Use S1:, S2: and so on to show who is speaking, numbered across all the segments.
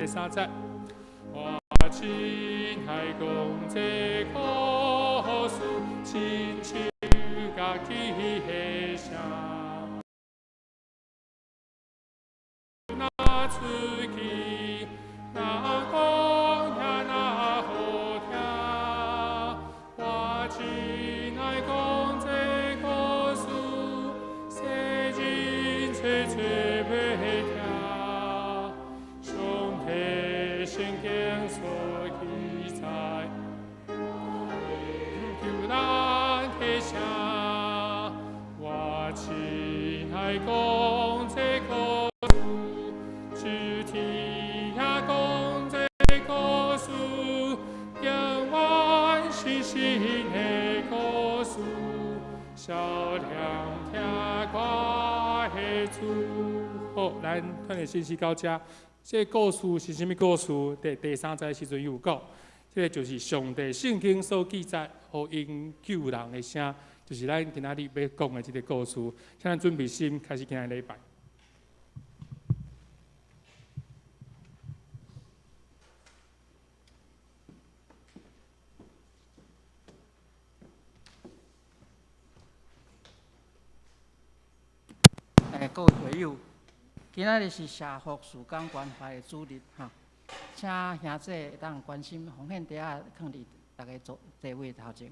S1: 第三節，我真愛講這故事，親像家己的聲。若出去，若講也若好聽。我真愛講這故事，世人齊齊欲聽。上帝聖經所記載，求咱提醒。我真愛講這故事，主題也講這故事，永遠新新的故事，少年聽歌的主。好，咱團體信息到這。這個故事是啥物故事？佇第三節時陣伊有講，這個就是上帝聖經所記載，予𪜶救人的聲，就是咱今仔日欲講的這个故事。請咱準備心，開始今仔禮拜。
S2: 各位會友，今仔日是社福事工關懷的主日哈，請兄姊會當關心奉獻袋仔囥佇逐家座座位頭前，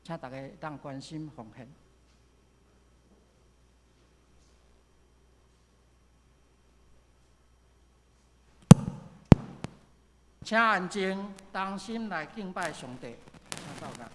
S2: 請大家會當關心奉獻。請安靜，同心來敬拜上帝，請禱告。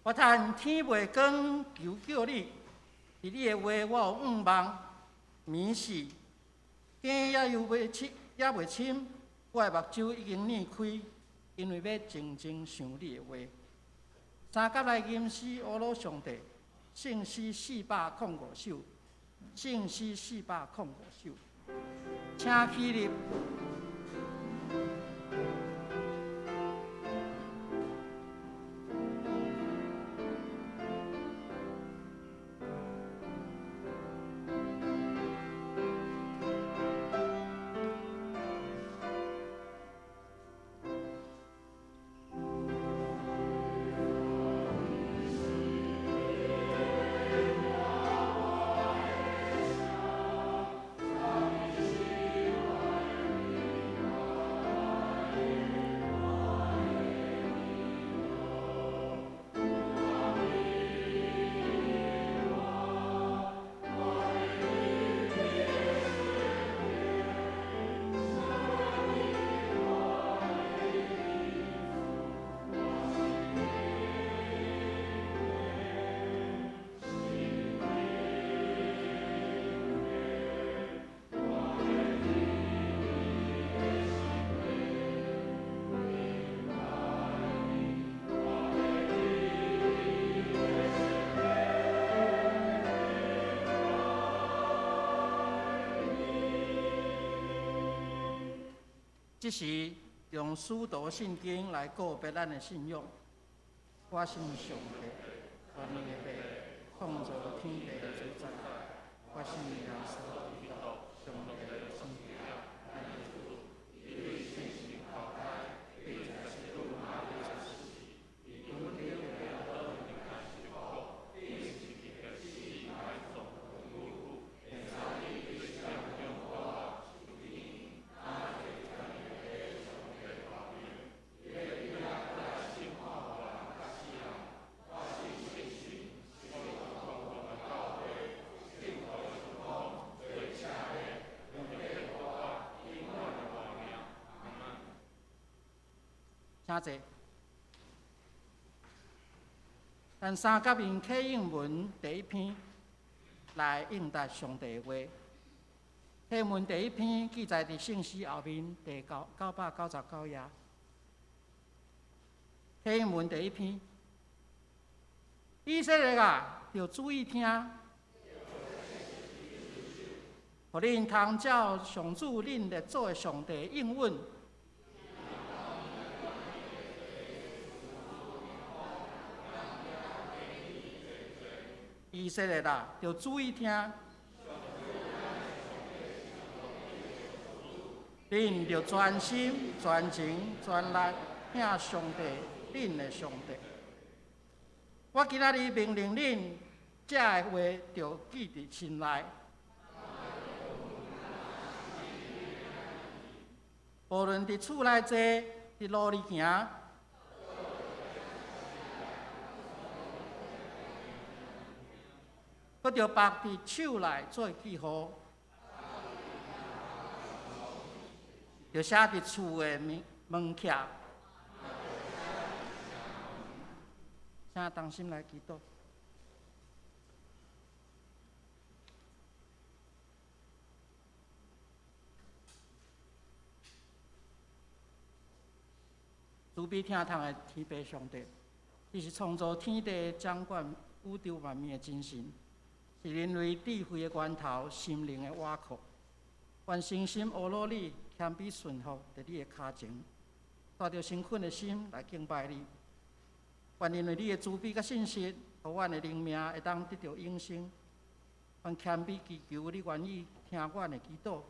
S2: 我趁天未光，求叫你，伫你的話我有向望，暝時更猶猶未深，猶未深，我的目睭已經擘開，因為欲靜靜想你的話。三甲來吟詩呵咾上帝，聖詩405首，聖詩405首，請起立。這時用使徒信經來告白咱的信仰。我信上帝，全能的父，創造天地的主宰。我信耶穌基督，上帝的親子。請坐。咱三甲用啟應文第一篇來應答上帝的話。啟應文第一篇記載佇聖詩後面第999頁。啟應文第一篇，以色列啊，著注意聽，予恁通照上主恁列祖的上帝應允。以色列啊，著注意聽，恁著專心、專情、專力疼上帝，恁的上帝。我今仔日命令恁，這个話著記佇心內。無論佇厝內坐，佇路裡行，閣著縛佇手內做記號，著寫佇厝的門門徛。請同心來祈禱。慈悲疼痛的天父上帝，伊是創造天地、掌管宇宙萬物的真神，是人類智慧的源頭、心靈的瓦庫。願誠心呵咾你，謙卑順服佇你的跤前，帶著誠懇的心來敬拜你。願因為你的慈悲佮信實，予阮的靈命會當得著永生。願謙卑祈求你願意聽阮的祈禱，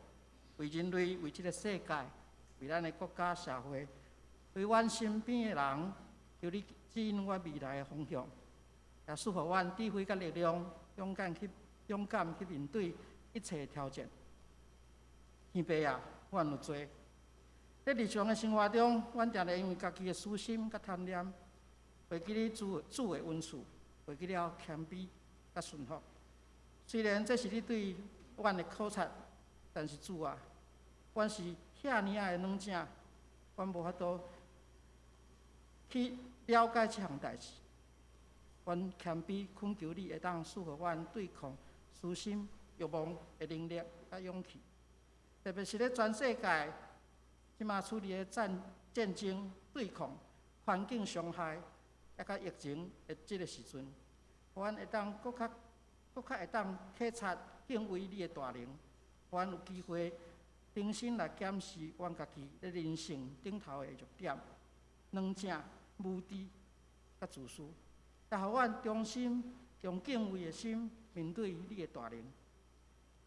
S2: 為人類、為這个世界、為咱的國家社會、為阮身邊的人，求你指引阮未來的方向，也賜予阮智慧佮力量，勇敢去面對一切挑戰。天父啊，阮有罪。佇日常的生活中，阮定定因為家己的私心佮貪念，袂記得主主的恩賜，袂記了謙卑佮順服。雖然這是你對阮的考察，但是主啊，阮是遐爾仔的軟正，阮無法度去了解這項代誌。阮謙卑懇求你會當賜予阮對抗私心欲望的能力佮勇氣，特別是咧全世界這馬處佇咧戰爭對抗、環境傷害，抑佮疫情的這个時陣，予阮會當閣較會當體察敬畏你的大能，予阮有機會重新來檢視阮家己咧人生頂頭的弱點、軟正、無知佮自私，也予阮重新用敬畏的心面對你的大能。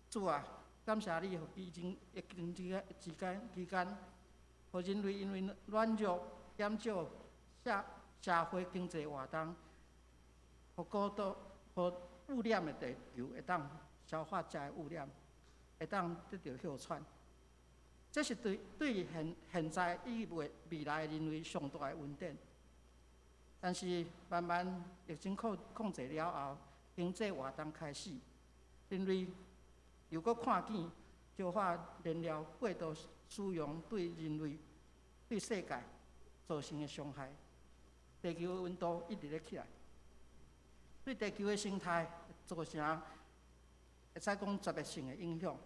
S2: 主啊，感謝你，予疫情疫情之間之間期間，予人類因為軟弱減少社會經濟活動，予過度予污染的地球會當消化遮的污染，會當得著歇喘。這是對現在以及未來人類上大的恩典。但是慢慢疫情控制了後，經濟活動開始，人類又閣看見石化燃料過度使用對人類、對世界造成的傷害，地球的溫度一直咧起來，對地球的生態造成會使講絕滅性的影響。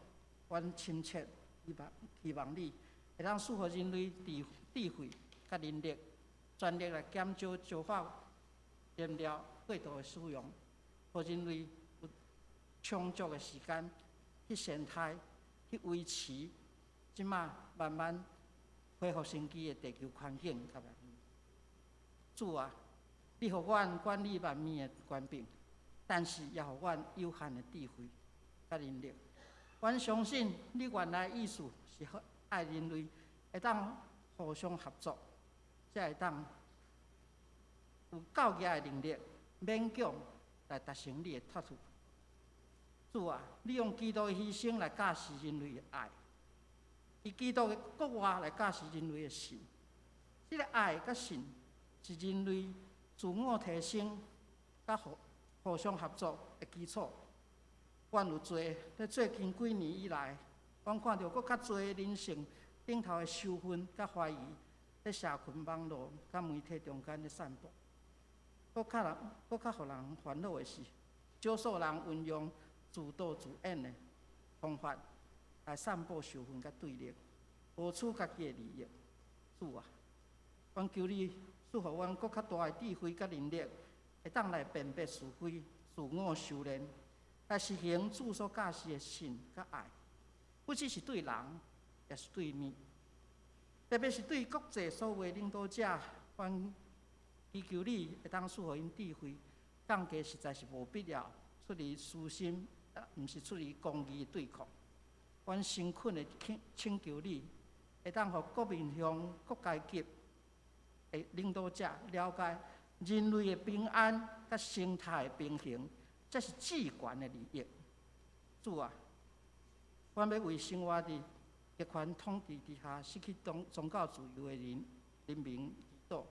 S2: 阮深切希望你會當賜予人類智慧佮能力，全力來減少石化燃料過度的使用，予人類有充足的時間去生態、去維持這馬慢慢恢復生機的地球環境佮環境。主啊，你予阮管理萬物的權柄，但是也予阮有限的智慧佮能力。阮相信你原來意思是愛人類會當互相合作，才會當有夠額的能力，勉強來達成你的託付。主啊，你用基督的犧牲來教示人類的愛，以基督的復活來教示人類的信。這个愛佮信是人類自我提升、佮互相合作的基礎。阮有濟，佇最近幾年以來，阮看著閣較濟人性頂頭的仇恨佮懷疑，佇社群網路佮媒體中間咧散布。閣較予人煩惱的是，少數人運用自導自演的方法來散布仇恨佮對立，謀取家己的利益。主啊，阮求你賜予阮閣較大的智慧佮能力，會當來辨別是非、自我修煉，來實行主所教示的信佮愛，不只是對人，也是對物，特別是對國際所有的領導者，阮祈求你會當賜予𪜶智慧，降低實在是無必要出於私心，毋是出於公義的對抗。阮誠懇的請求你，會當予各面向各階級的領導者了解人類的平安佮生態的平衡，這是至懸的利益。主啊，阮欲為生活佇極權統治之下失去宗教自由的人民祈禱，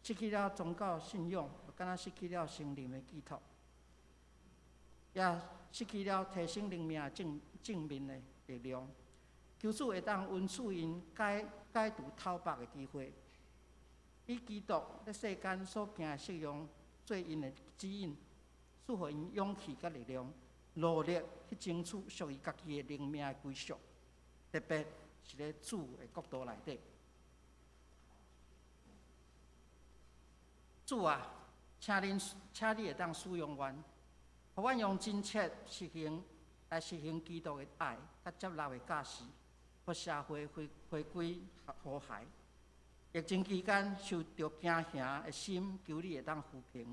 S2: 失去了宗教信仰，就敢若失去了生靈的寄託，也失去了提升靈命正面的力量。求主會當恩賜𪜶解除偷縛的機會，以基督佇世間所行的適用做𪜶的指引，賜予𪜶勇氣佮力量，努力去爭取屬於家己的靈命的歸屬，特別是咧主的國度內底。主啊，請你會當使用阮，予阮用真切實行來實行基督的愛，佮接納的教示，予社會回歸和諧。疫情期間受著驚嚇的心，求你會當撫平；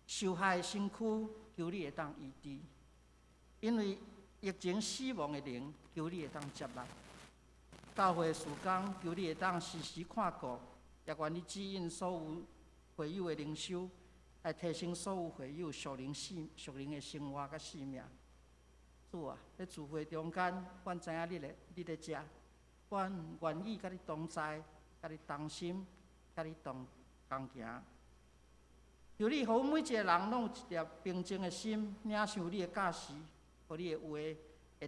S2: 受害的身軀，求你會當醫治。因為疫情死亡的靈，求你會當接納。教會事工，求你會當時時看顧，也願你指引所有會友的靈修，來提升所有會友屬靈的生活佮生命。主啊，佇聚會中間，阮知影你佇遮，阮願意佮你同在，佮你同心，佮你同行。求你予阮每一个人攏有一粒平靜的心，領受你的教示，予你的話會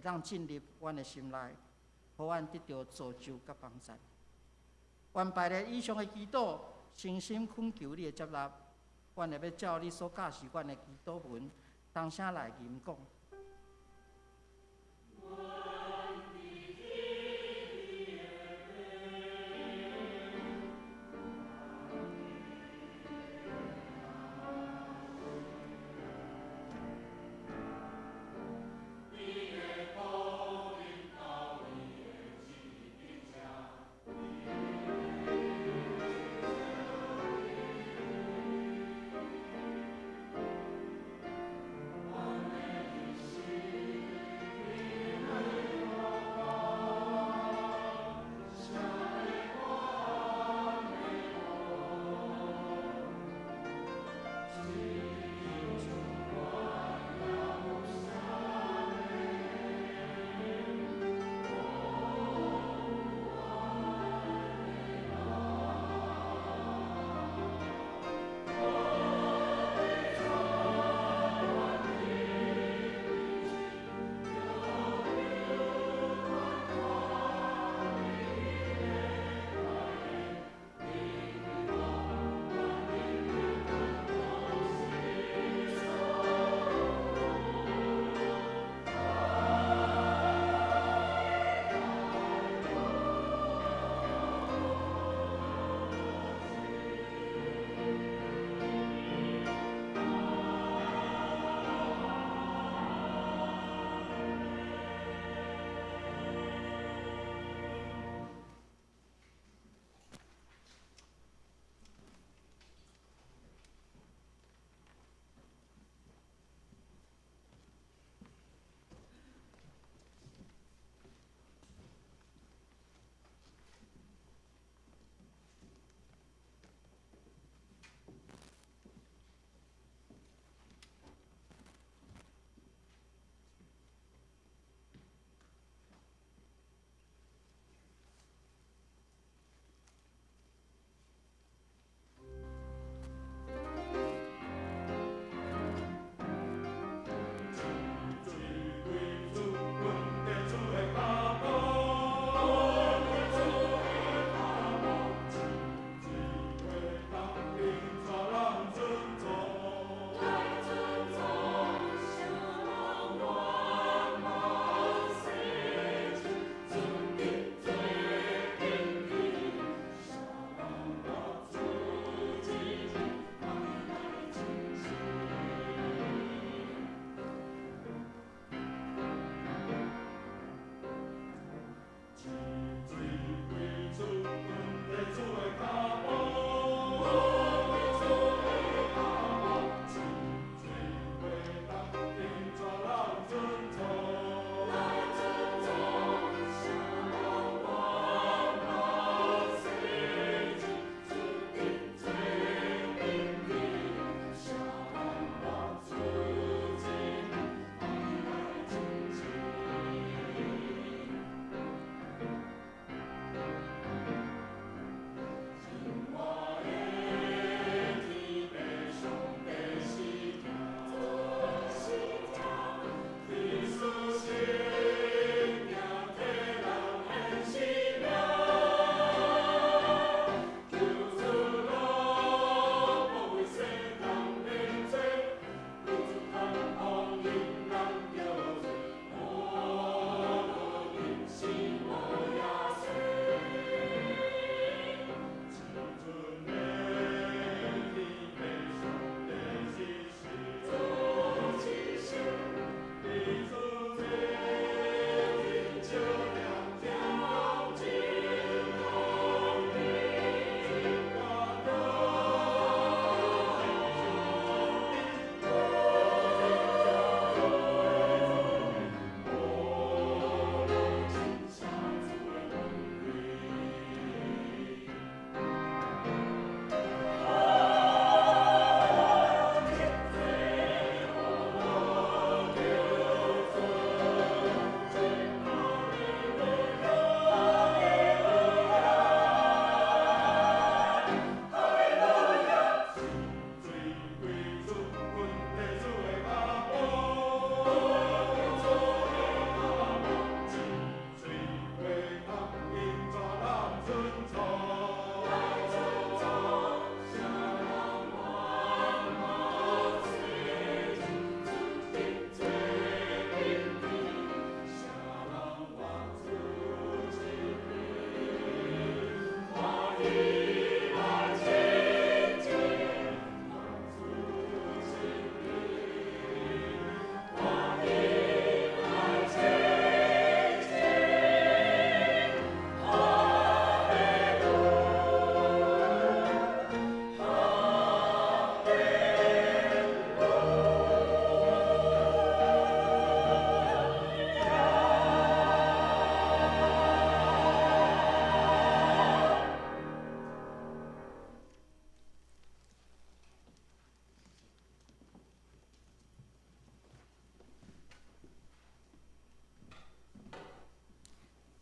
S2: 當進入阮的心內，予阮得著造就佮幫助。願排列以上的祈禱，誠心懇求你的接納。阮會欲照你所教示阮的祈禱文，同聲來吟講。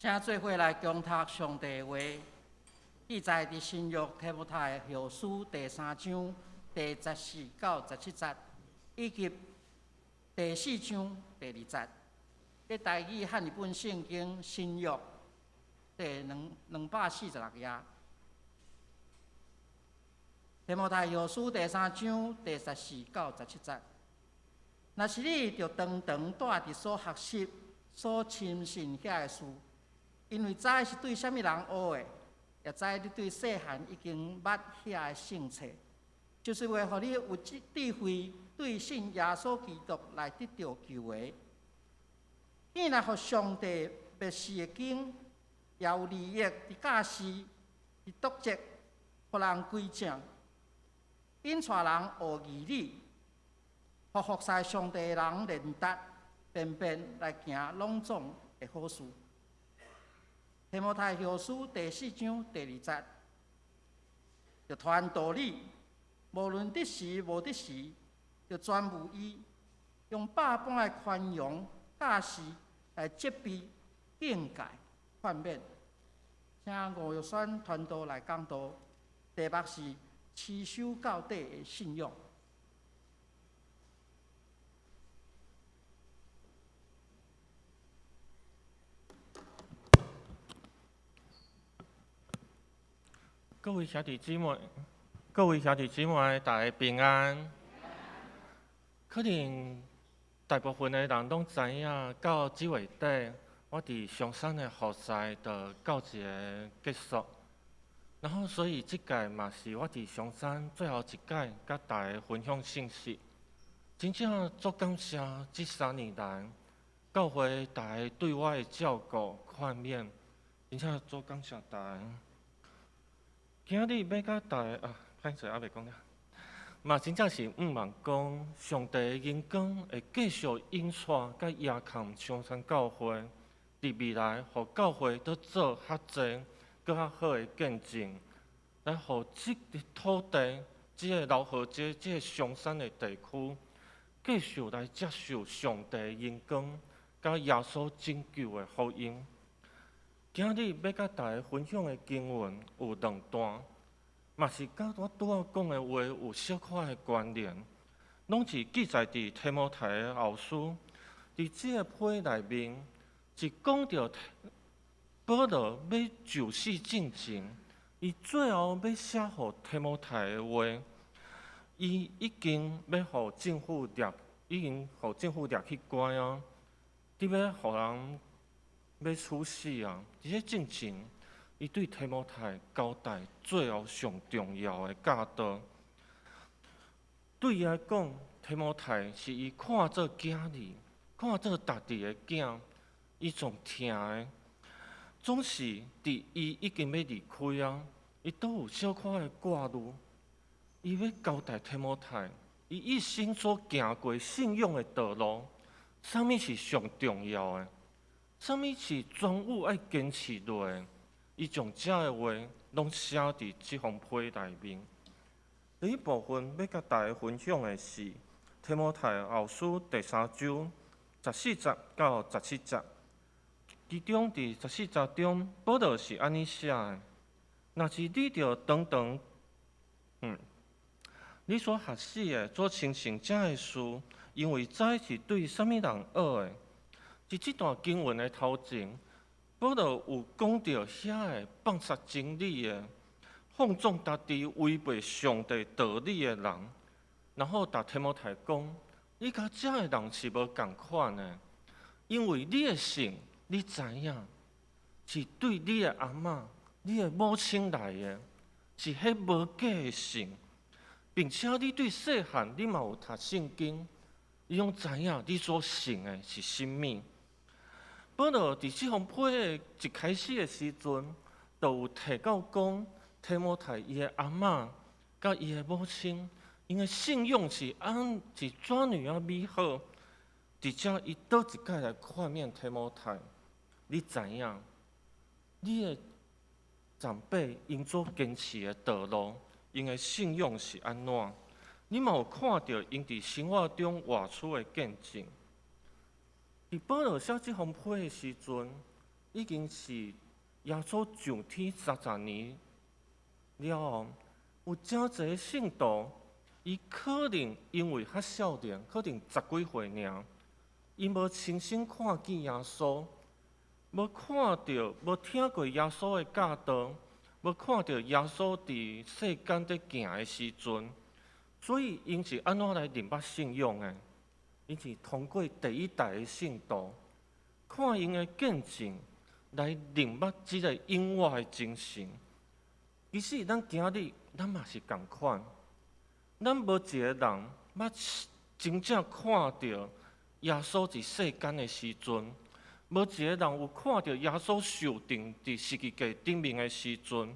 S2: 請做伙來共讀上帝話，記載佇新約提摩太後書第三章第十四到十七節，以及第四章第二節。佇台語漢譯本聖經新約第246頁。提摩太後書第三章第十四到十七節。若是你著長長蹛佇所學習、所深信遐个事，因為知是對啥物人學的，也知你對細漢已經捌遐个聖冊，就是為予你有智慧，對信耶穌基督來得著救的。見若予上帝默示的經，也有利益佇教示、佇督責，予人歸正，引帶人學義理，予服侍上帝的人練達，便便來行攏總的好事。提摩太後書第四章第二節，著傳道理，無論得時無得時，著專務伊用百般的寬容教示來責備、警戒、勸勉。請吳玉山傳道來講道，題目是持守到底的信仰。
S3: 各位兄弟姊妹，各位兄弟姊妹，大家平安。可能大部分的人攏知影，到這月底，我佇松山的服侍就到一个結束。然後，所以這屆嘛是我佇松山最後一屆，佮大家分享信息。真正足感謝這3年來，教會大家對我的照顧、勸勉，真正足感謝大家。今日欲佮大家啊，歹勢猶未講了，嘛真正是向望講，上帝的恩光會繼續引帶佮倚靠松山教會，佇未來，予教會閣做較濟、閣較好的見證，來予這个土地、這个饒河街、這个松山的地區，繼續來接受上帝的恩光，佮耶穌拯救的福音。今日欲佮大家分享的經文有兩段，嘛是佮我拄仔講的話有小可的關聯，攏是記載佇提摩太的後書，佇這個批內面是講著保羅欲就死進前，伊最後欲寫予提摩太的話，伊已經欲予政府掠，已經予政府掠去關啊，佇欲予人欲處死啊！佇這進前，伊對提摩太交代最後上重要的教導。對伊來講，提摩太是伊看做囝兒，看做家己的囝，伊總疼的。總是佇伊已經欲離開啊，伊都有小可的掛慮。伊欲交代提摩太，伊一生所行過信仰的道路，啥物是上重要的？啥物是專有愛堅持落的？伊將這个話攏寫佇這封批內面。第一部分欲佮大家分享的是提摩太後書第三章十四節到十七節。其中佇十四節中，保羅是按呢寫的：若是你著長長，你所學習的、所親信這个事，因為知是對啥物人學的。佇這段經文的頭前，保羅有講著遐个放殺真理的、放縱家己違背上帝道理的人，然後共提摩太講：你佮這个人是無仝款的，因為你的信，你知影是對你的阿嬤、你的母親來的，是彼無假的信，並且你對細漢你嘛有讀聖經。伊攏知影你所信的是啥物。保羅佇這封批的一開始的時陣，就有提到講，提摩太伊的阿嬤佮伊的母親，𪜶的信仰是按是怎爾仔美好。佇遮伊倒一擺來勸勉提摩太，你知影，你的長輩𪜶所堅持的道路，𪜶的信仰是按怎？你嘛有看著𪜶佇生活中活出的見證。佇保羅寫這封批的時陣，已經是耶穌上天30年了後，有誠濟聖徒，伊可能因為較少年，可能十幾歲爾，伊無親身看見耶穌，無看著、無聽過耶穌的教導，無看著耶穌佇世間佇行的時陣，所以𪜶是按怎來認捌信仰的？𪜶是通過第一代的聖徒，看𪜶的見證來認捌這个永活的真神。其實咱今日咱嘛是仝款，咱無一个人捌真正看著耶穌佇世間的時陣，無一个人有看著耶穌受釘佇十字架頂面的時陣，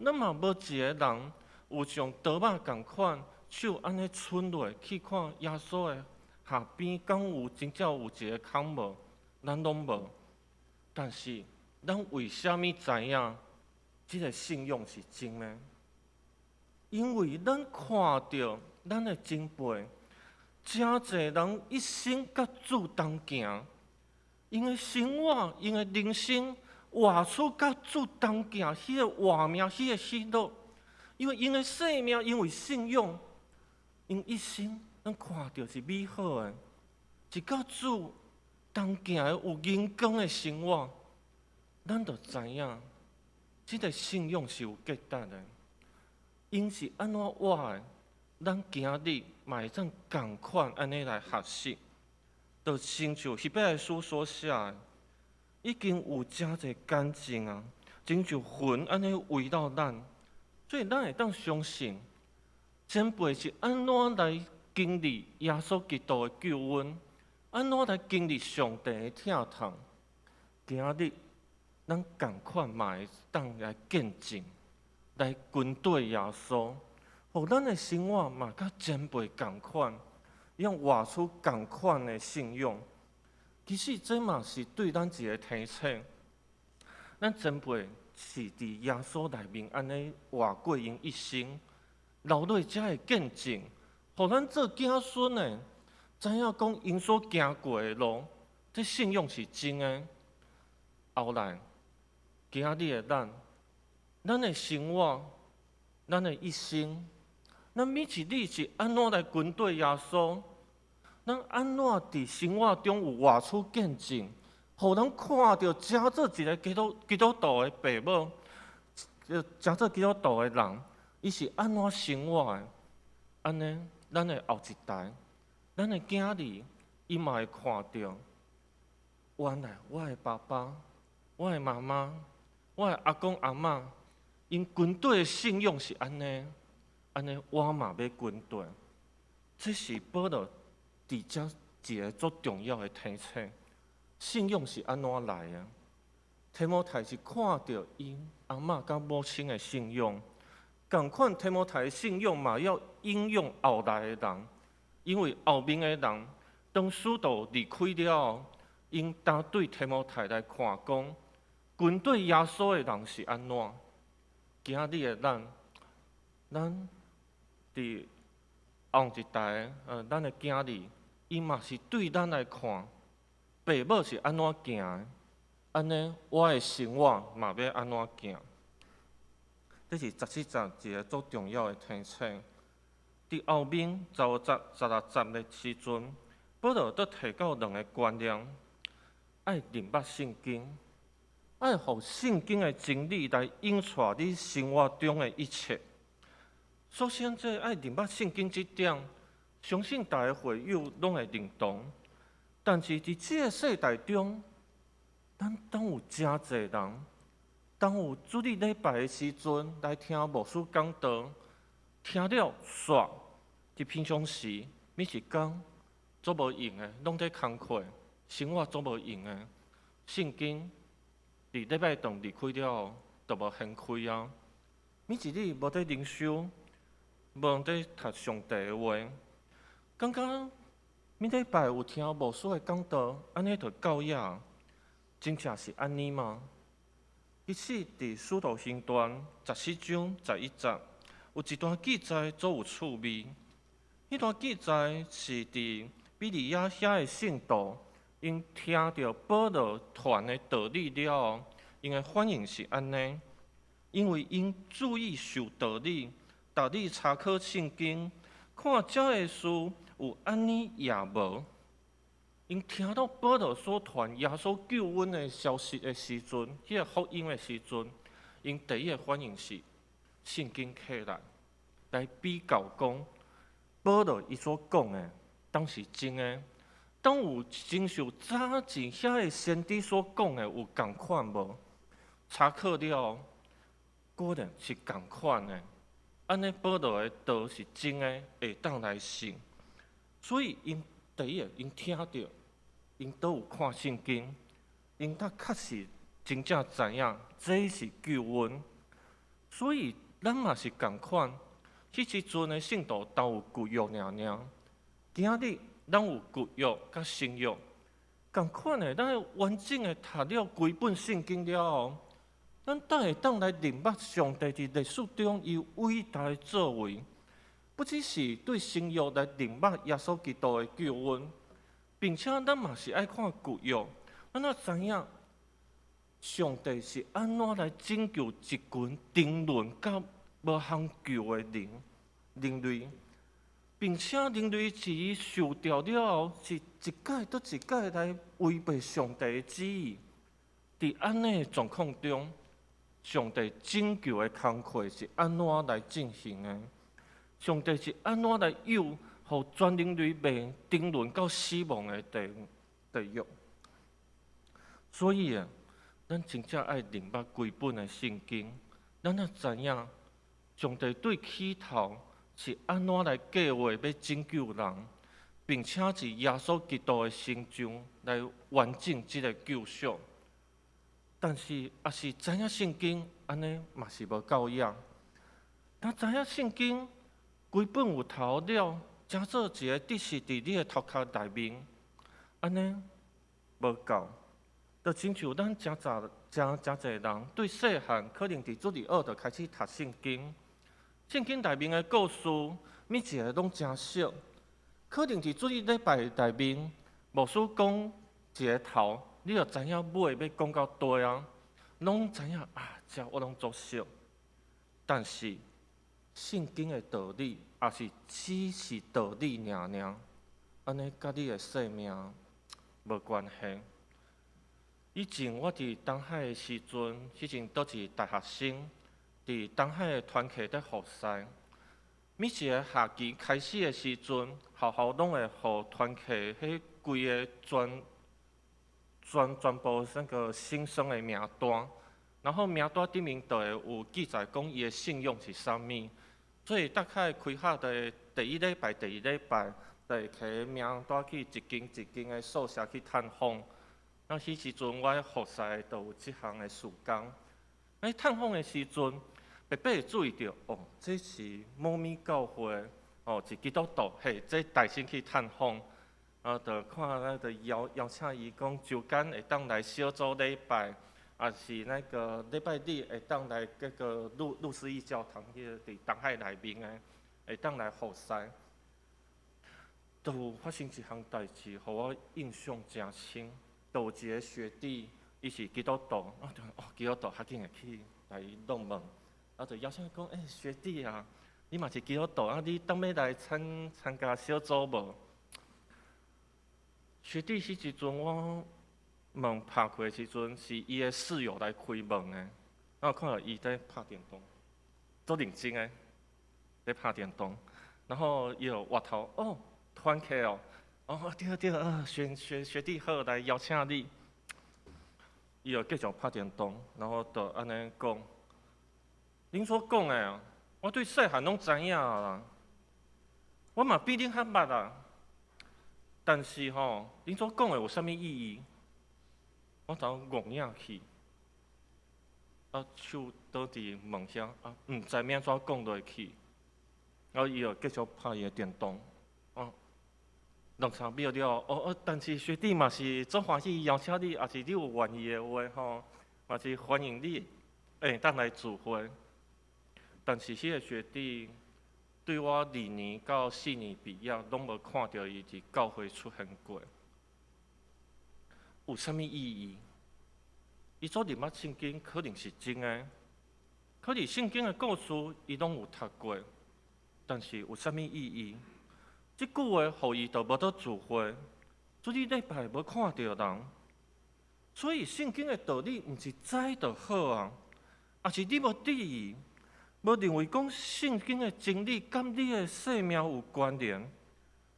S3: 咱嘛無一个人有像多馬仝款，手按呢伸落去看耶穌的下邊，敢有真正有一个孔無？咱攏無。但是咱為啥物知影這个信仰是真的？因為咱看著咱的前輩，誠濟人一生佮主同行，𪜶的生活、𪜶的人生，活出佮主同行彼个活命、彼个喜樂。因為𪜶的生命，因為信仰，𪜶一生咱看著是美好的，是佮主同行的有榮光的生活，咱就知影，這个信仰是有價值的。𪜶是按怎活的，咱今日嘛會當仝款按呢來學習。就親像希伯來書所寫的，已經有誠濟見證啊，親像雲按呢圍繞咱，所以咱會當相信前輩是按怎來經歷耶穌基督的救恩，按怎來經歷上帝的疼痛。今日咱仝款嘛會當來見證，來跟綴耶穌，予咱的生活嘛佮前輩仝款，用活出仝款的信仰。其實這嘛是對咱一个提醒。咱前輩是佇耶穌內面按呢活過𪜶一生，留落遮的見證，予咱做囝孫的知影講𪜶所行過的路，這信仰是真的。後來，今日的咱，咱的生活，咱的一生，咱每一日是按怎來跟綴耶穌？咱按怎佇生活中有活出見證，予人看著成做一个基督徒的爸母，成做基督徒的人，伊是按怎生活的？按呢，咱的後一代，咱的囝兒，伊嘛會看著，原來我的爸爸、我的媽媽、我的阿公阿嬤，𪜶跟綴的信仰是按呢，按呢我嘛欲跟綴。這是保羅佇遮一个足重要的提醒。信仰是按怎來的？提摩太是看著𪜶阿嬤佮母親的信仰，仝款提摩太的信仰嘛要影響後來的人，因為後面的人當使徒離開了後，𪜶當對提摩太來看講，跟綴耶穌的人是按怎？今日的咱，咱佇後一代，咱的囝兒，伊嘛是對咱來看，爸母是按怎行的，按呢我的生活嘛欲按怎行？這是17節一个足重要的提醒。佇後面15節、16節的時陣，保羅閣提到兩个觀念：愛認捌聖經，愛予聖經的真理來引帶你生活中的一切。首先，這愛認捌聖經這點，相信逐个會友攏會認同。但是佇這个世代中，咱當有誠濟人，當有主日禮拜的時陣來聽牧師講道，聽了煞，佇平常時每一工足無閒的，攏佇工課，生活足無閒的。聖經佇禮拜堂離開了後，就無掀開啊。每一日無佇靈修，無佇讀上帝的話，感覺每禮拜有聽牧師的講道，按呢就夠矣。真正是按呢嗎？其實，佇使徒行傳14章11節，有一段記載足有趣味。彼段記載是佇庇哩亞遐的聖徒， 𪜶聽著保羅傳的道理了後，𪜶的反應是按呢，因為𪜶注意受道理，逐日查考聖經，看這个事有按呢也無。𪜶聽到保羅所傳耶穌救恩的消息的時陣，彼個福音的時陣，𪜶第一个反應是聖經起來來比較講，保羅伊所講的，敢是真的？敢有親像早前遐个先知所講的有仝款無？查考了後，果然是仝款的。按呢，保羅的道是真的，會當來信。所以，𪜶第一个，𪜶聽著，𪜶都有看聖經，𪜶才確實真正知影這是救恩。所以，咱嘛是仝款。彼時陣的聖徒都有舊約爾爾，今仔日咱有舊約佮新約，仝款的，咱完整的讀了規本聖經了後，咱才會當來認捌上帝佇歷史中伊偉大的作為，不只是對新約來認捌耶穌基督的救恩，並且咱嘛是愛看舊約，咱才知影上帝是按怎來拯救一群沉淪佮無通救的人類，並且人類自伊受造了後，是一擺閣一擺來違背上帝的旨意。佇按呢狀況中，上帝拯救的工課是按怎來進行的？上帝是按怎來誘予全人類袂沉淪到死亡的地獄？所以啊，咱真正愛認捌規本的聖經，咱才知影上帝對起頭是按怎來計劃欲拯救人，並且藉耶穌基督的成就來完成這个救贖。但是，若是知影聖經，按呢嘛是無夠樣。若知影聖經規本有頭了，成做一个知識佇你的頭殼內面，按呢無夠。就親像咱誠濟誠誠濟人對細漢可能佇主日學就開始讀聖經，聖經內面的故事每一个攏誠熟。可能佇主日禮拜內面，牧師講一个頭，你就知影尾欲講到佗啊，攏知影啊，這我攏足熟。但是聖經的道理，也是只是道理爾爾，按呢佮你的生命無關係。以前我佇東海的時陣，彼陣都是大學生，佇東海的團契佇服侍。每一个學期開始的時陣，學校攏會予團契彼規个全部那個新生的名單，然後名單頂面就會有記載講伊的信仰是啥物。所以大概開學的第一禮拜、第二禮拜，就會提名單去一間一間的宿舍去探訪。那彼時陣我服侍就有這項的事工。喺探訪的時陣，白白會注意著，哦，這是某物教會，哦，是基督徒，嘿，這帶先去探訪，啊，就看咱就邀請伊講，週間會當來小組禮拜，抑是那個禮拜日會當來這個路思義教堂，彼个佇東海內面的，會當來服侍。就有發生一項代誌，予我印象誠深。就有一个學弟，伊是基督徒，啊，就哦，基督徒較緊會去來弄問，啊，就邀請伊講，欸，學弟啊，你嘛是基督徒，啊，你當欲來參加小組無？學弟彼時陣我門拍開的時陣，是伊的室友來開門的，然後看著伊佇拍電動，足認真的，佇拍電動，然後伊就倚頭，哦，團契哦。哦，對對啊，學弟好，來邀請你。伊就繼續拍電動，然後就按呢講。恁所講的，我對細漢攏知影啦。我嘛比恁較捌啊。但是吼，恁所講的有啥物意義？我頭戇影去，啊，手倒佇門遐，啊，毋知欲按怎講落去。然後伊就繼續拍伊的電動，哦。兩三秒了，哦哦，但是學弟嘛是足歡喜邀請你，抑是你有願意的話吼，嘛是歡迎你會當來聚會。但是彼个學弟對我二年到四年畢業，攏無看著伊佇教會出現過。有啥物意義？伊所認捌聖經可能是真的，可能聖經的故事伊攏有讀過，但是有啥物意義？這句話予伊就無得聚會，主日禮拜無看著人，所以聖經的道理毋是知就好啊，抑是你無注意，無認為講聖經的真理佮你的生命有關聯，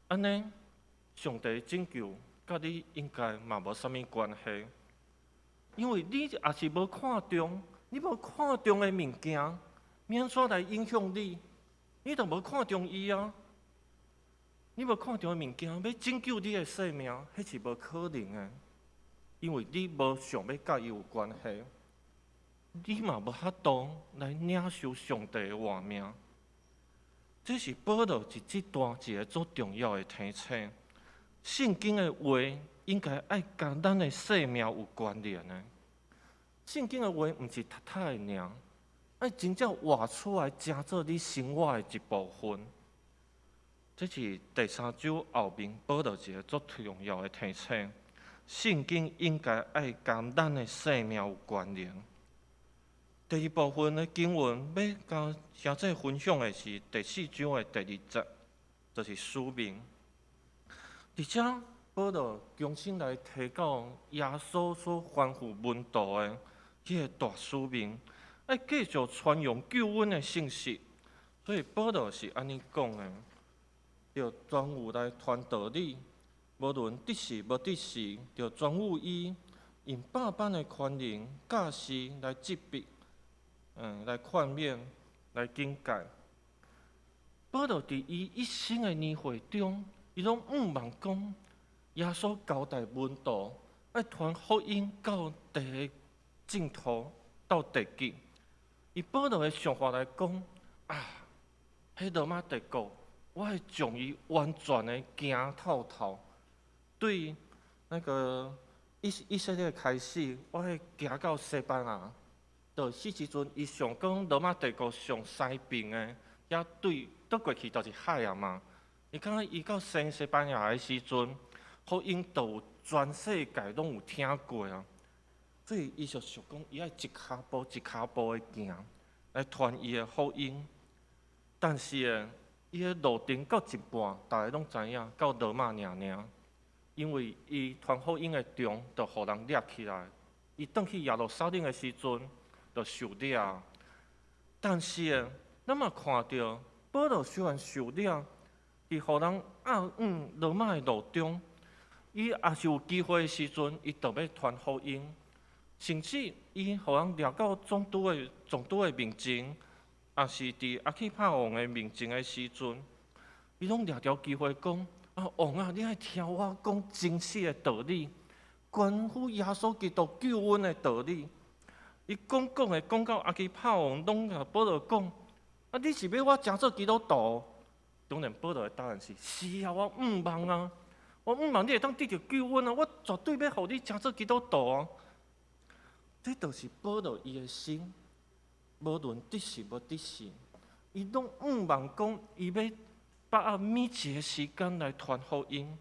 S3: 按呢，上帝拯救佮你應該嘛無啥物關係，因為你也是無看重，你無看重的物件，欲按怎來影響你？你就無看重伊啊！你無看重的物件，欲拯救你的生命，彼是無可能的，因為你無想欲佮伊有關係，你嘛無法度來領受上帝的活命。這是保羅佇這段一个足重要的提醒。聖經的話應該愛佮咱的生命有關聯的。聖經的話毋是讀讀的爾，愛真正活出來，成做你生活的一部分。這是第三章後面保羅一个足重要的提醒。聖經應該愛佮咱的生命有關聯。第二部分的經文欲佮兄弟分享的是第四章的第二節，就是使命。佇遮保羅重新來提到耶穌所吩咐門徒的彼个大使命，愛繼續傳揚救恩的信息。所以保羅是按呢講的：著專有來傳道理，無論得時無得時，著專有伊用百般的寬容教示來責備，來勸勉，來警戒。保羅佇伊一生的年歲中，伊攏向望講，耶穌交代門徒愛傳福音到地的盡頭，到地極。以保羅的想法來講，啊，彼羅馬帝國，我會將伊完全的行透透。對那個以色列開始，我會行到西班牙。就彼時陣，伊想講羅馬帝國上西邊的，遐對倒過去就是海啊嘛。伊感覺伊到西班牙的時陣，福音就有全世界攏有聽過啊。所以伊就想講，伊愛一跤步一跤步的行，來傳伊的福音。但是，伊的路程到一半，大家攏知影，到羅馬爾爾，因為伊傳福音的中，就予人掠起來。伊轉去耶路撒冷的時陣，就受掠。但是，咱嘛看著保羅雖然受掠，佇予人押往羅馬的路中，伊也是有機會的時陣，伊就欲傳福音。甚至伊予人掠到總督的面前，抑是佇亞基帕王的面前的時陣，伊攏掠著機會講：啊，王啊，你愛聽我講真實的道理，關乎耶穌基督救恩的道理。伊講講的講到亞基帕王攏共保羅講：啊，你是欲我成做基督徒？當然，保羅的答案是：是啊，我向望啊，我向望你會當得著救恩啊，我絕對欲予你成做基督徒啊。這就是保羅伊的心，無論得時無得時，伊攏向望講，伊欲把握每一个時間來傳福音。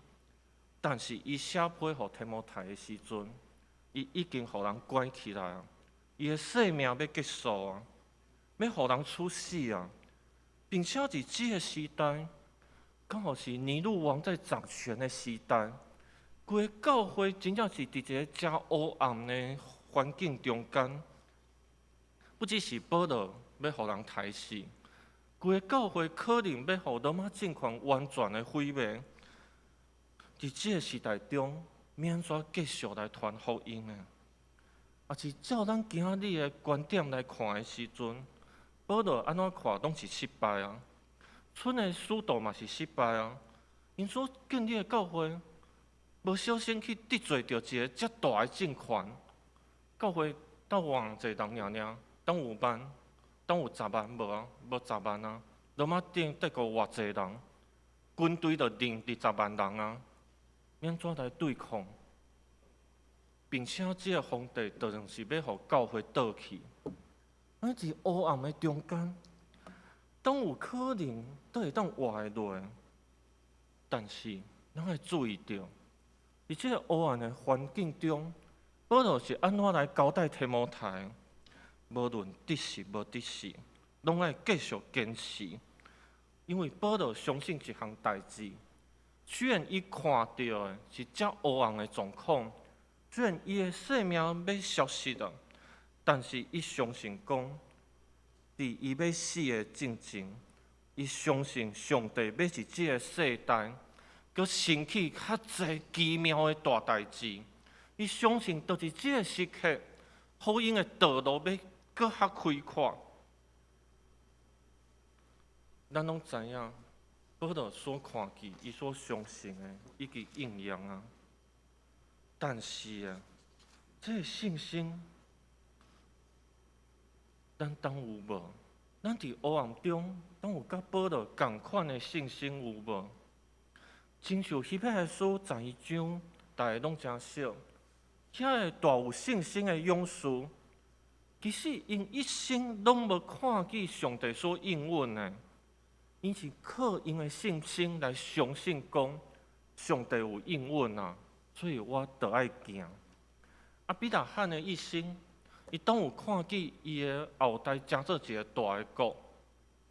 S3: 但是伊寫批予提摩太的時陣，伊已經予人關起來啊，伊的生命欲結束啊，欲予人處死啊，並且佇這个時代，剛好是尼祿王在掌權的時代，規个教會真正是佇一个誠黑暗的環境中間，不只是保羅欲予人刣死，規个教會可能欲予羅馬政權完全的毀滅。佇這个時代中，欲按怎繼續來傳福音呢？抑是照咱今仔日的觀點來看的時陣，保羅按怎看攏是失敗啊！賰的使徒嘛是失敗啊！𪜶所建立的教會，無小心去得罪著一个遮大的政權。教會斗偌濟人爾爾，敢有萬，敢有十萬無啊？無十萬啊！羅馬帝國偌濟人，軍隊就20萬人啊！欲按怎來對抗？並且這个皇帝當然是欲予教會倒去。啊，佇黑暗的中間，當有可能都會當活會落？但是，咱愛注意著，佇這个黑暗的環境中，保羅是按怎來交代提摩太？無論得時無得時，攏愛繼續堅持。因為保羅相信一項代誌，雖然伊看著的是遮黑暗的狀況，雖然伊的性命欲消失了，但是伊相信講，佇伊欲死的進前，伊相信上帝欲佇這个世代，閣興起較濟奇妙的大代誌。伊相信，就是這个時刻，福音的道路欲閣較開闊。咱攏知影，保羅所看見、伊所相信的，已經應驗啊。但是啊，這个信心，咱當有無？咱佇黑暗中，當有佮保羅仝款的信心有無？親像希伯來書11章，大家攏誠熟。遐個大有信心的勇士，其實𪜶一生攏無看見上帝所應允的，𪜶是靠𪜶的信心來相信講上帝有應允啊，所以我著愛行。亞比拉罕的一生，伊當有看見伊的後代成做一个大的國？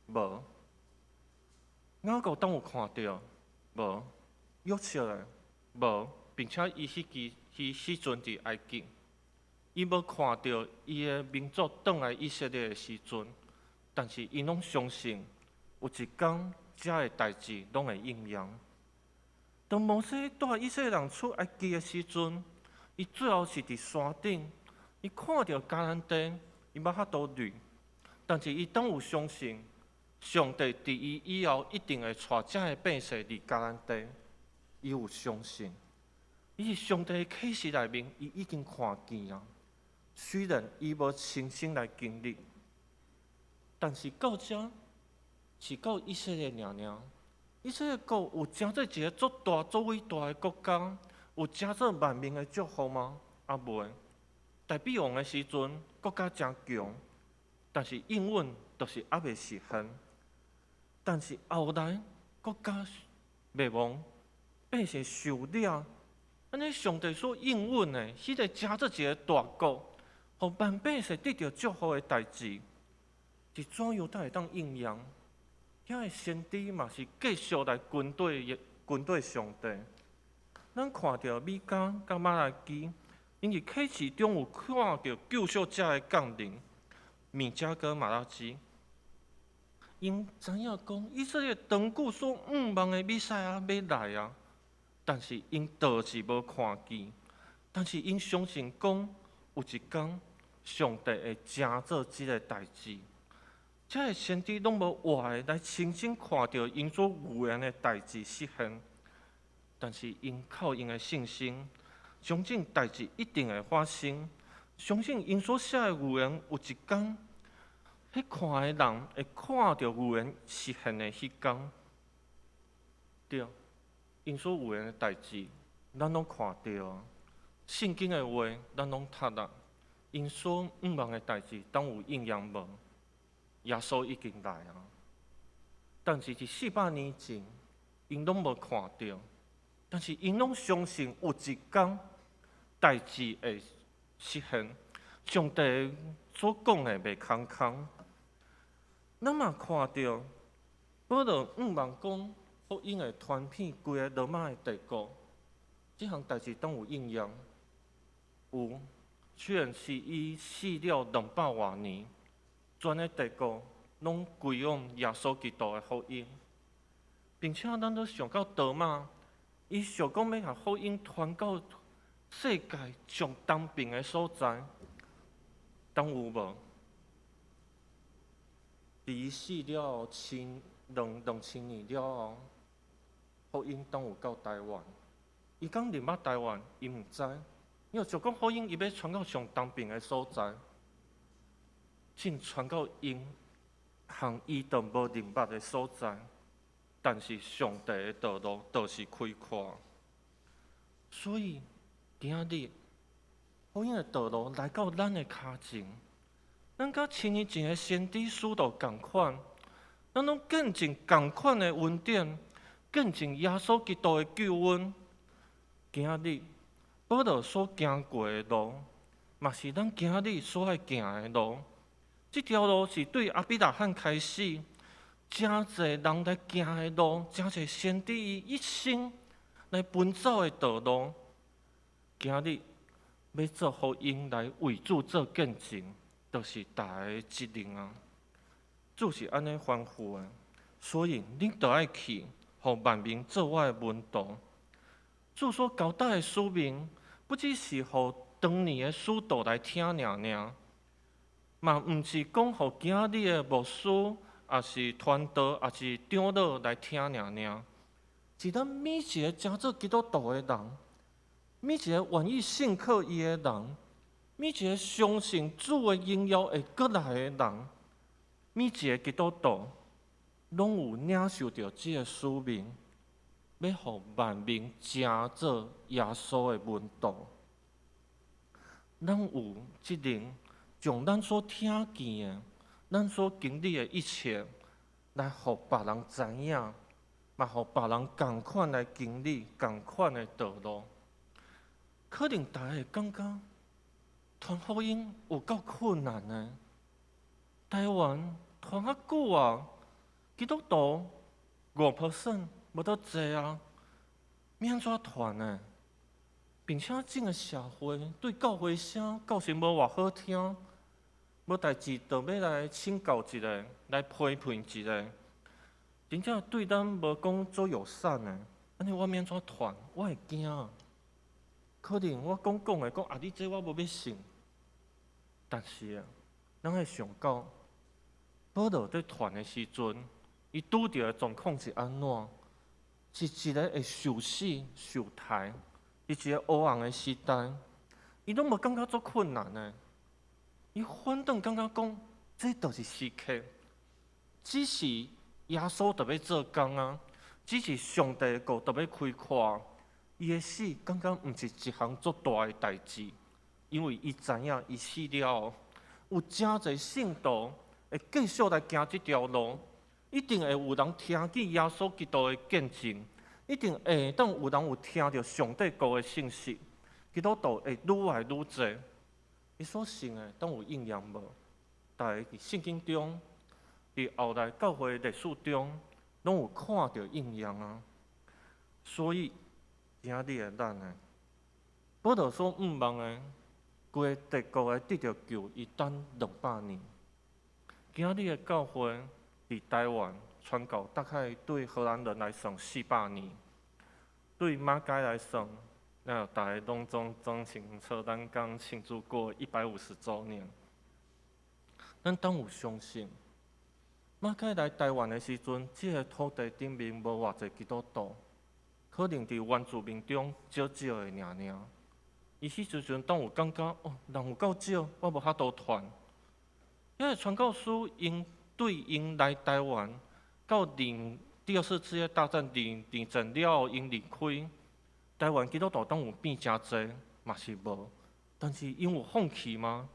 S3: 無。雅各當有看著？無。約瑟咧？無，並且伊彼期彼時陣佇埃及，伊無看著伊的民族轉來以色列的時陣，但是𪜶攏相信有一工遮的代誌攏會應驗。當摩西帶以色列人出埃及的時陣，伊最後是佇山頂，伊看著迦南地，伊無法度入，但是伊當有相信，上帝佇伊以後一定會帶遮的百姓入迦南地，伊有相信。伊佇上帝的啟示內面，伊已經看見啊。雖然伊無親身來經歷，但是到遮是到以色列爾爾。以色列國有成做一个足大、足偉大的國家，有成做萬民的祝福嗎？猶未。大衛王的時陣，國家誠強，但是應允就是猶未實現。但是後來國家滅亡，百姓受掠。按呢，上帝所應允的，彼个成做一个大國，予萬百姓得著祝福的代誌，是怎樣才會當應驗？遐个先知嘛是繼續來跟綴上帝。咱看著米迦佮瑪拉基，𪜶佇啟示中有看著救贖者的降臨，米迦佮瑪拉基，𪜶知影講以色列長久所向望的彌賽亞欲來啊！但是𪜶就是無看見，但是𪜶相信講有一工上帝會成做這个代誌。遮个先知攏無活的來親身看著𪜶所預言的代誌實現，但是𪜶靠𪜶的信心，相信代誌一定會發生，相信𪜶所寫的預言有一工，彼看的人會看著預言實現的彼工。對。𪜶所預言的代誌，咱攏看著啊。聖經的話，咱攏讀啊。𪜶所向望的代誌，當有應驗無？耶穌已經來啊。但是佇400年前，𪜶攏無看著，但是𪜶攏相信有一工代誌會實現，上帝所講的袂空空。咱嘛看著保羅向望講，福音會傳遍規个羅馬的帝國，這項代誌當有應驗？有，雖然是伊死了200外年，全个帝國攏歸往耶穌基督的福音，並且咱都想到多馬，伊想講欲共福音傳到世界上東邊的所在，當有無？佇伊死了千兩兩千年了後，福音當有到台灣？伊敢認捌台灣？伊毋知。因為就講福音，伊欲傳到上東邊的所在，竟傳到𪜶和伊都無認捌的所在。但是上帝的道路就是開闊，所以今仔日福音的道路來到咱的跤前，咱佮千年前的先知使徒仝款，咱攏見證仝款的恩典，見證耶穌基督的救恩。今仔日保羅所行過的路，嘛是咱今仔日所愛行的路。這條路是對亞伯拉罕開始，誠濟人來行的路，誠濟先知伊一生來奔走的道路。今仔日欲做福音來為主做見證，就是大家的責任啊！主是按呢吩咐的，所以恁著愛去，予萬民做我的門徒。主所交代的使命，不只是予當年的使徒來聽爾爾，嘛毋是講予今仔日的牧師，抑是傳道，抑是長老來聽爾爾。是咱每一个成做基督徒的人，每一个願意信靠伊的人，每一个相信主的榮耀會閣來的人，每一个基督徒，攏有領受著這个使命，欲予萬民成做耶穌的門徒。咱有責任將咱所聽見的、咱所經歷的一切，來予別人知影，嘛予別人仝款來經歷仝款的道路。可能大家會感覺傳福音有夠困難的，台灣傳較久啊，基督徒5% 無多濟啊，欲按怎傳呢？並且整个社會對教會聲確實無偌好聽，無代誌就欲來請教一下，來批評一下，真正對咱無講足友善的，按呢我欲按怎傳？我會驚。可能我講講的講啊，你這我無欲信。但是啊，咱愛想到保羅佇傳的時陣，伊拄著的狀況是按怎？是一个會受死、受刣，是一个黑暗的時代，伊攏無感覺足困難的，伊反轉感覺講，這就是時刻，只是耶穌著欲做工啊，只是上帝的國著欲開闊，伊的死感覺毋是一項足大的代誌，因為伊知影伊死了後，有誠濟聖徒會繼續來行這條路，一定會有人聽見耶穌基督的見證，一定會當有人有聽著上帝國的信息，基督徒會愈來愈濟。伊所信的當有應驗無？但佇聖經中，佇後來教會歷史中，攏有看著應驗啊。所以，今仔日的咱呢，保羅所向望的，規个帝國會得著救，伊等200年。今仔日的教會佇台灣傳教，大概對荷蘭人來算400年，對馬偕來算，那大家攏總總清楚，咱剛慶祝過150週年。咱當有相信，馬偕來台灣的時陣，這个土地頂面無偌濟基督徒，可能佇原住民中少少的爾爾。伊彼時陣當有感覺，哦，人有夠少，我無法度傳。因為傳教士𪜶對𪜶來台灣，到二第二次世界大戰二二戰了後，𪜶離開台灣，基督徒當有變誠濟，嘛是無。但是𪜶有放棄嗎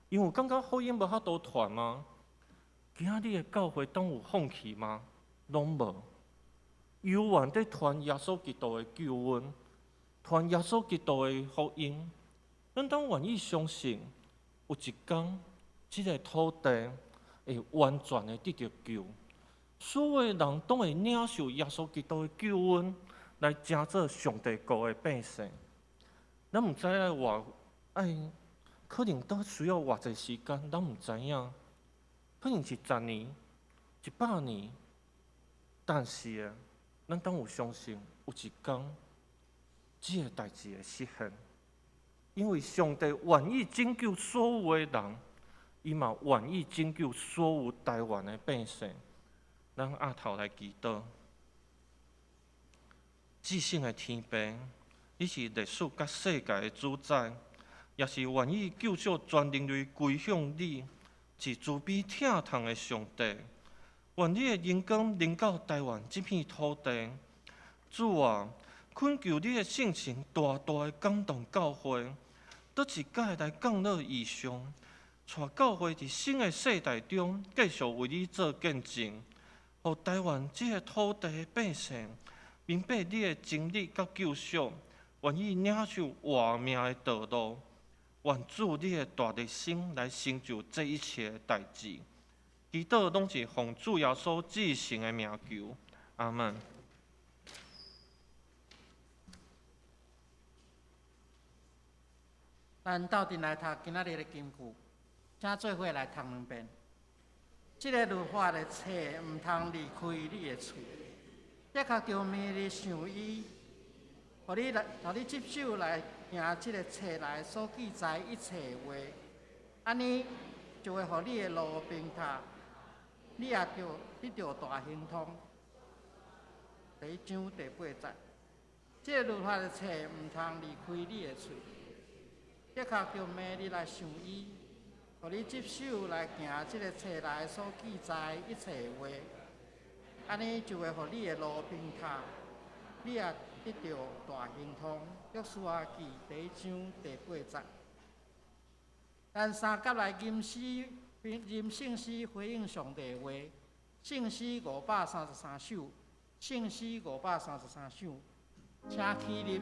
S3: ？𪜶有感覺福音無法度傳嗎？今仔日的教會當有放棄嗎？攏無。猶原佇傳耶穌基督的救恩，傳耶穌基督的福音。咱當願意相信，有一天，這个土地會完全的得著救，所有的人都會領受耶穌基督的救恩，來成做上帝國的百姓。咱毋知愛偌愛，可能都需要偌濟時間，咱毋知影。可能是10年、100年，但是啊，咱當有相信，有一天，這个代誌會實現，因為上帝願意拯救所有的人，伊嘛願意拯救所有台灣的百姓。咱阿頭來祈禱，至聖的天父，你是歷史佮世界的主宰，也是願意救贖全人類歸向你，是慈悲疼痛的上帝。願你的榮光臨到台灣這片土地，主啊，懇求你的聖神大大的感動教會，倒一擺來降落異象，帶教會佇新的世代中繼續為你做見證，予台灣這个土地的百姓明白你的真理佮救贖，願意領受活命的道路。願主你的大力心來成就這一切的代誌。祈禱攏是奉主耶穌至聖的名求，阿門。
S2: 咱鬥陣來讀今仔日的金句，請做伙來讀兩遍。這个律法的冊毋通離開你的喙，的確著暝日想伊，予你來，予你執守來行這个冊內所記載一切話，按呢就會予你的路平坦，你也著得著大亨通。第一章第八節，這个律法的冊毋通離開你的喙，的確著暝日來想伊，予你執守來行這个冊內所記載一切話，按呢就會予你的路平坦，你也得著大亨通。約書亞記第一章第八節。咱三甲來吟詩，吟聖詩回應上帝的話。聖詩533首，聖詩533首，請起立。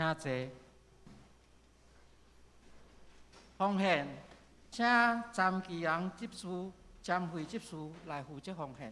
S2: 請坐。奉獻，請詹其陽執事、詹惠執事來負責奉獻。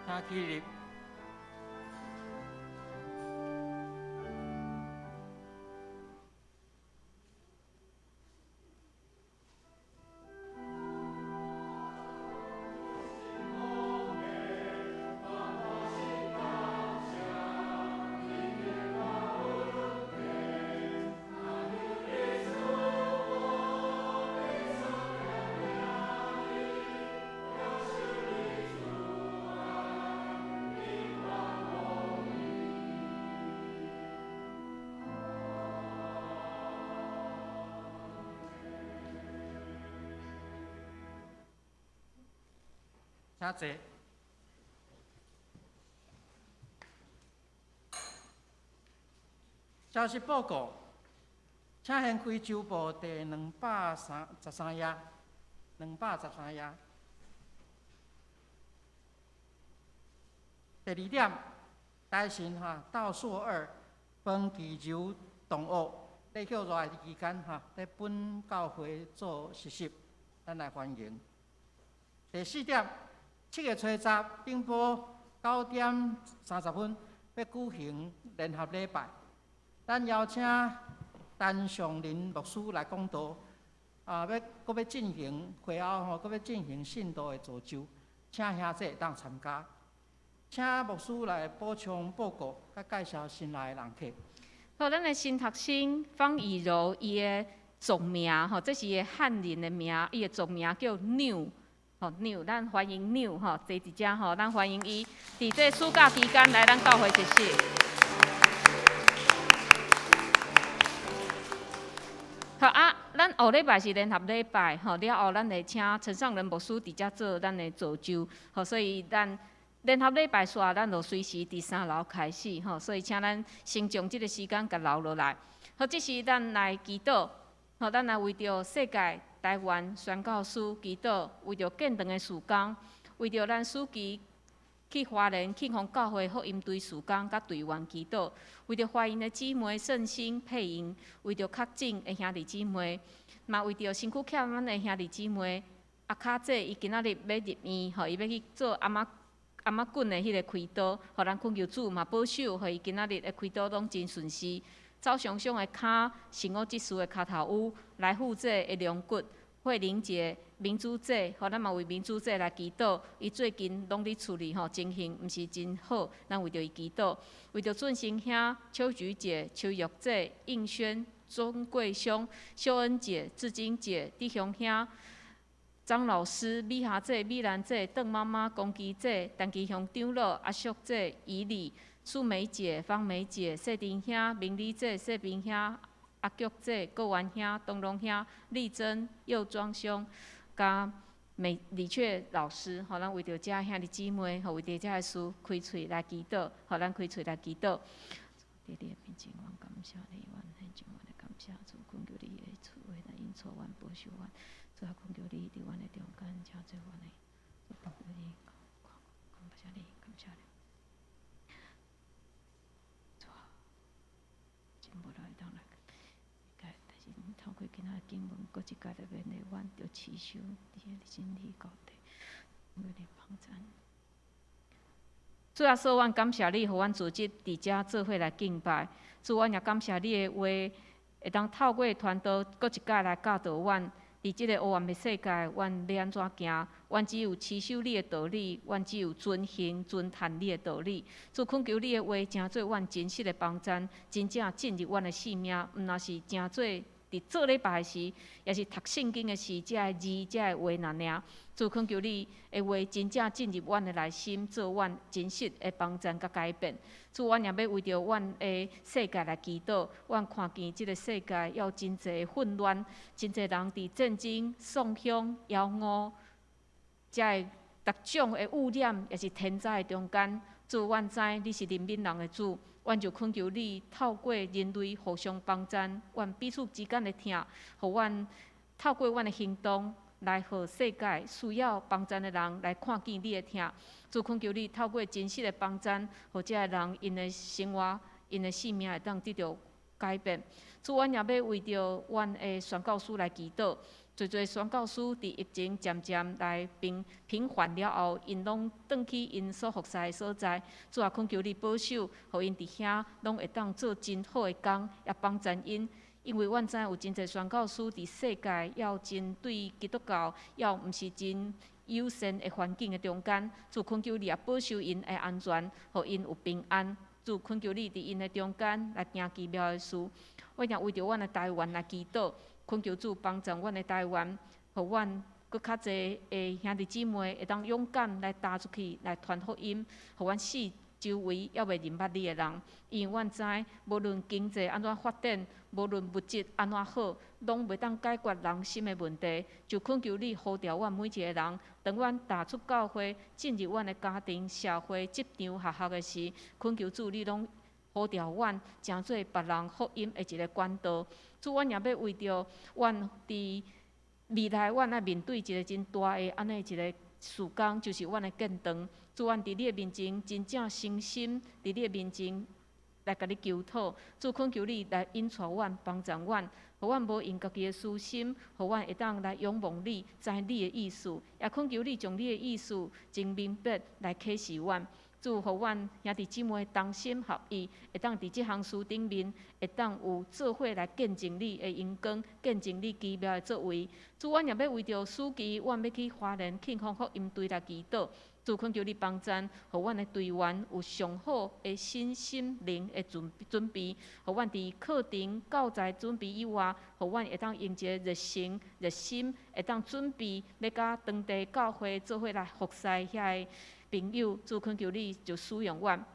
S2: 請起立。請坐。消息報告，請掀開週報第233頁，213頁。第二點，台神哈倒數二，彭其柔同學咧歇熱的期間哈，佇本教會做實習，咱來歡迎。第四點，7月初10頂晡9點30分欲舉行聯合禮拜，咱邀請陳尚林牧師來講道，啊，欲閣欲進行會後吼，閣欲進行信徒的造就，請兄弟會當參加。請牧師來補充報告，佮介紹新來的人客。
S4: 好，咱的新學生方以柔，伊的俗名吼，這是伊的漢人的名，伊的俗名叫紐，吼紐，咱歡迎紐吼，坐佇遮吼，咱歡迎伊佇這暑假期間來咱教會實習。好啊，咱後禮拜是聯合禮拜，吼了後咱會請陳尚仁牧師佇遮做咱的造就，吼，所以咱。聯合禮拜煞，咱就隨時佇三樓開始吼，所以請咱先將這个時間共留落來。好，這時咱來祈禱，好，咱來為著世界台灣宣教師祈禱，為著建堂的事工，為著咱暑期去花蓮慶豐教會福音隊事工佮隊員祈禱，為著華英的姊妹聖心配音，為著確診的兄弟姊妹，嘛為著身軀欠咱的兄弟姊妹阿卡姐，伊今仔日欲入院，吼，伊欲去做阿媽。頷仔頸的彼个開刀，予咱懇求主嘛保守，予伊今仔日的開刀攏真順遂。走傷傷的跤，神學執事的跤頭趺，來富姐的龍骨，慧玲姐、明珠姐，吼，咱嘛為明珠姐來祈禱。伊最近攏佇厝裡吼，情形毋是真好，咱為著伊祈禱。為著俊生兄、秋菊姐、秋玉姐、應軒、鍾桂兄、秀恩姐、志晶姐、弟兄兄、張老師、美霞姐、美蘭姐、鄧媽媽、龚基姐、陳基雄長老、阿淑姐、怡麗、素梅姐、方梅姐、謝丁兄、明麗姐、謝平兄、阿菊姐、郭元兄、東龍兄、麗珍、右莊兄，佮美李雀老師，予咱為著遮兄弟姊妹，予為著遮个事開喙來祈禱，予咱開喙來祈禱。佇你的面前，阮感謝你，阮獻上阮的感謝，主懇求你的賜惠來引導阮、保守阮。主啊，懇求你佇阮的中間，成做阮的，主懇求你，感謝你，感謝你。主啊，真無來當來解，但是透過今仔經文，閣一擺來勉勵阮，著持守佇個真理高地，為你幫贊。主耶穌，阮感謝你，予阮組織佇遮做伙來敬拜。主，阮也感謝你的話，會當透過傳道，閣一擺來教導阮。佇這个黑暗的世界，阮欲按怎行？阮只有持守你的道理，阮只有遵行、遵行你的道理。主，懇求你的話，成做阮真實的幫贊，真正進入阮的生命，毋若是成做佇做禮拜時，抑是讀聖經的時，這个字、這个話爾爾。主，懇求你的話，真正進入阮的內心，做阮真實的幫贊佮改變。主，阮也欲為著阮的世界來祈禱。阮看見這个世界猶真濟混亂，真濟人佇戰爭、喪鄉、妖巫，遮个逐種的污染，抑是天災的中間。主，阮知你是憐憫人的主，阮就懇求你透過人類互相幫贊，阮彼此之間的疼，予阮透過阮的行動，來予世界需要幫贊的人來看見你的疼。主，懇求你透過真實的幫贊，予這个人𪜶的生活、𪜶的性命會當得著改變。主，阮也欲為著阮的宣教師來祈禱。濟濟宣教師佇疫情漸漸來平平緩了後，𪜶攏轉去𪜶所服侍的所在。主啊，懇求你保守，予𪜶佇遐攏會當做真好的工，也幫贊𪜶。因為阮知有真濟宣教師佇世界，猶真對基督教，猶毋是真友善的環境的中間，主，懇求你也保守𪜶的安全，予𪜶有平安。主，懇求你佇𪜶的中間來行奇妙的事。我也為著阮的台灣來祈禱，懇求主幫助阮的台灣，予阮閣較濟的兄弟姊妹會當勇敢來踏出去來傳福音，予阮四周圍猶未認捌你的人。因為阮知，無論經濟按怎發展，無論物質按怎好，攏袂當解決人心的問題。就懇求你呼召阮每一個人，當阮踏出教會，進入阮的家庭、社會、職場、學校的時，懇求主你攏呼召阮，成做別人福音的一个管道。主，阮也欲為著阮佇未來，阮愛面對一个真大的按呢一个事工，就是阮的建堂。主，阮佇你的面前真正誠心，佇你的面前來共你求討。主，懇求你來引帶阮、幫助阮，予阮無用家己的私心，予阮會當來仰望你，知你的意思。也懇求你將你的意思真明白來啟示阮。主，予阮兄弟姊妹同心合意，會當佇這項事頂面，會當有做伙來見證你的榮光，見證你奇妙的作為。主，阮也欲為著暑期，阮欲去花蓮慶豐福音隊來祈禱。主，懇求你幫贊，予阮的隊員有上好的身心靈的準備，予阮佇課程教材準備以外，予阮會當用一个熱誠、熱心，會當準備欲佮當地教會做伙來服侍遐个朋友。主，懇求你就使用阮。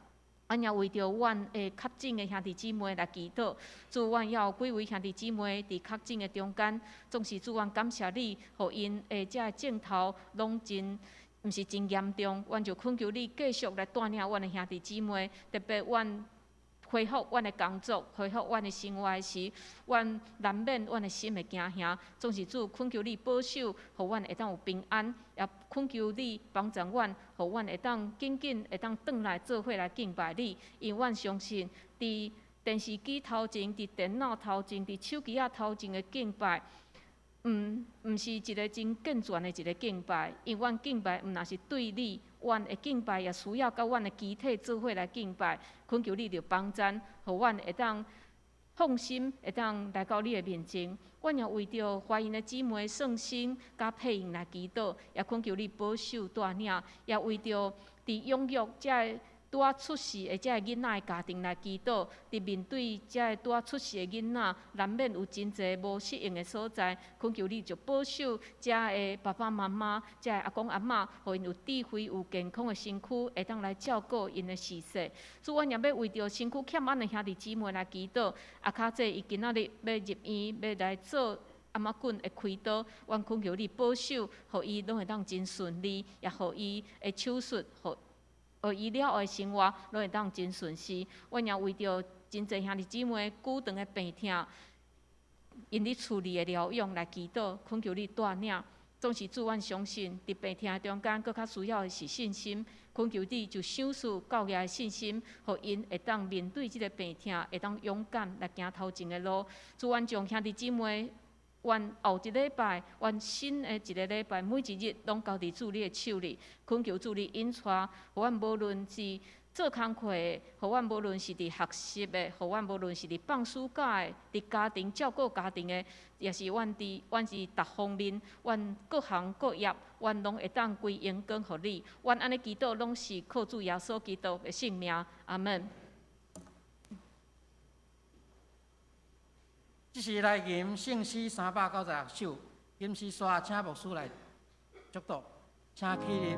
S4: 阮也為著阮的確診的兄弟姊妹來祈禱。主，阮猶有幾位兄弟姊妹佇確診的中間，總是主，阮感謝你，予𪜶的這个症頭攏真毋是真嚴重，阮就懇求你繼續來帶領阮的兄弟姊妹，特別阮恢復阮的工作、恢復阮的生活時，阮難免阮的心會驚嚇。總是主，懇求你保守，予阮會當有平安，也懇求你幫助阮，予阮會當緊緊會當轉來做伙來敬拜你。因為阮相信，佇電視機頭前、佇電腦頭前、佇手機仔頭前的敬拜，毋是一个真健全的一个敬拜，因為阮敬拜毋若是對你，阮的敬拜也需要佮阮的肢體做伙來敬拜。懇求你著幫贊，予阮會當放心會當來到你的面前。阮也為著懷孕的姊妹聖心佮佩穎來祈禱，也懇求你保守帶領，也為著佇養育這个拄仔出世的這个囡仔的家庭來祈禱，佇面對這个拄仔出世的囡仔，難免有真濟無適應的所在，懇求你就保守這个爸爸媽媽、這个阿公阿嬤，予𪜶有智慧、有健康的身軀，會當來照顧𪜶的序細。主，阮也欲為著身軀欠按的兄弟姊妹來祈禱，阿卡這伊今仔日欲入院，欲來做頷仔棍的開刀，阮懇求你保守，予伊攏會當真順利，也予伊的手術，予伊了後的生活攏會當真順遂。阮也為著真濟兄弟姊妹久長的病痛，𪜶咧厝裡的療養來祈禱，懇求你帶領。總是主，阮相信，佇病痛中間，閣較需要的是信心。懇求你就賞賜夠額的信心，予𪜶會當面對這个病痛，會當勇敢來行頭前的路。主，阮將兄弟姊妹，願後一禮拜，願新的一个禮拜，每一日攏交佇主你的手裡，懇求主你引帶，予阮無論是做工課的，予阮無論是佇學習的，予阮無論是佇放暑假的，佇家庭照顧家庭的，也是阮佇阮是逐方面，阮各行各業，阮攏會當歸榮光予你。阮按呢祈禱，攏是靠主耶穌基督的聖名。阿門。
S2: 這時來吟聖詩396首，吟詩煞請牧師來祝禱，請起立。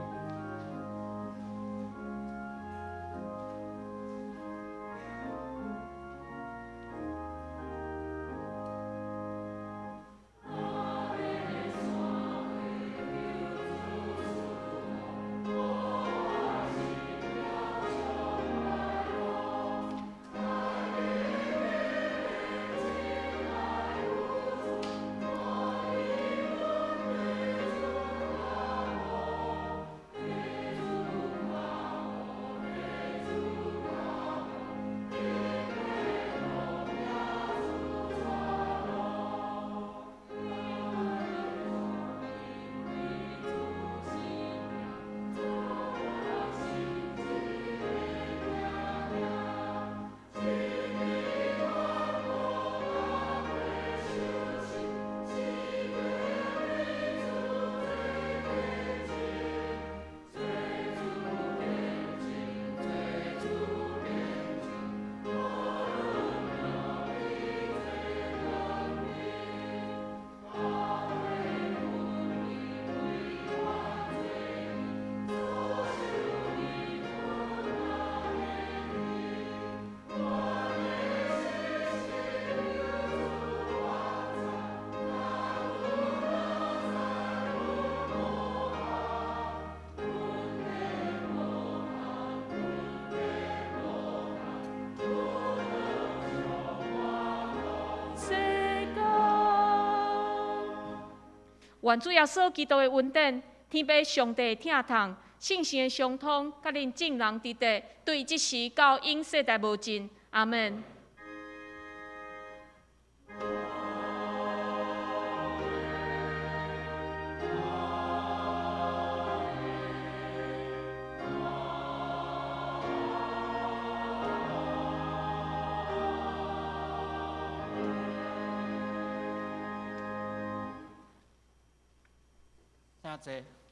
S4: 願主耶穌基督的恩典、天父上帝的疼痛、聖神的相通，佮恁眾人佇佇，對這時到永世代無盡。阿門。
S2: 請坐。